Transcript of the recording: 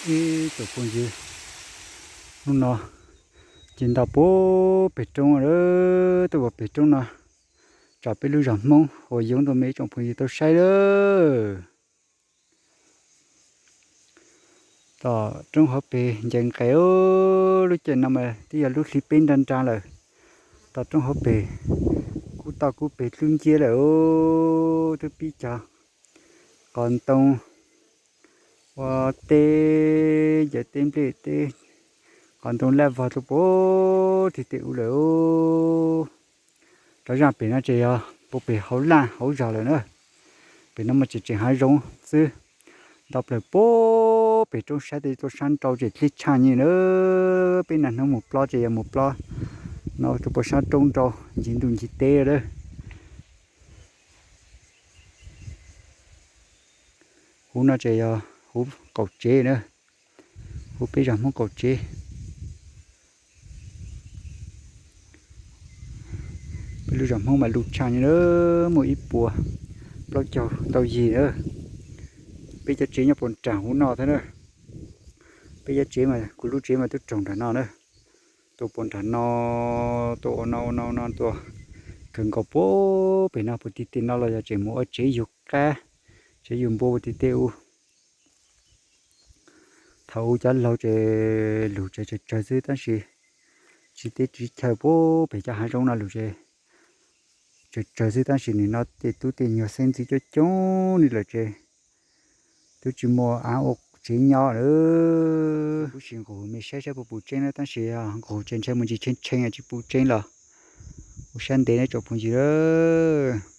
Ib tsoom phooj ywg, hnub no ces nto puag pem roob lawm, tuaj puag pem roob no, tsam peb lub zos Hmoob uas yoov rau me ib tsoom phooj ywg tau saib lawm. Tom roob hauv pes ncaws nqes, lub caij no mas twb yog lub hli peb nra nra lawm. Tom roob hauv pes kub toj kub pes dlub nciab lawm, twb pib cog qos ntoo ua teb, ncaws teb nplej teb, qos ntoo laj vog rau puag tim tej ub lawm. Rov zaj pem no ces yog puag pem hauv laj hauv zos lawm na. Pem no mas tseem tseem hav zoov xwb, nto plaws puag pem roob sab teb tuaj sab nrau ces dlib tshaj nyem na. Peb nag hnub mus plob ces yog mus plob no rau puag sab roob nrau ncig ntuj ncig teb lawm. Huv no ces yog huv qaum tsev na, huv peb zos Hmoob qaum tsev. Peb lub zos Hmoob mas luj tshaj nyem na, muaj ib puas plaub caug ntau yig na. Peb cov tsev nyob puag nram huv no thiab na. Peb cov tsev mas kuv lub tsev mas twb raug nram no na. Tuaj puag nram no, tuaj ua no ua no ua no tuaj kawg nkaus puag pem no puag tim tej no los yog tseem mus ua tsev yug qab, tsev yug npua puag tim tej ub. Thaum ub cov laug ces lug tsev tsawg tsawg xwb tab sis tsis teb tsis chaw puag pem cov hav zoov no lug tsev tsawg tsawg xwb tab sis nim no tej tub tej nyuag xeeb ntxwv coob coob li lawm ces twb tsis muaj av ua tsev nyob lawm. Kuv sim nqus me saib saib puas puv tseeb na tab sis nqus ces ntshai mus ntsis tshee tshee tsis puv tseeb los ua sab ntev na tsoom phooj ywg.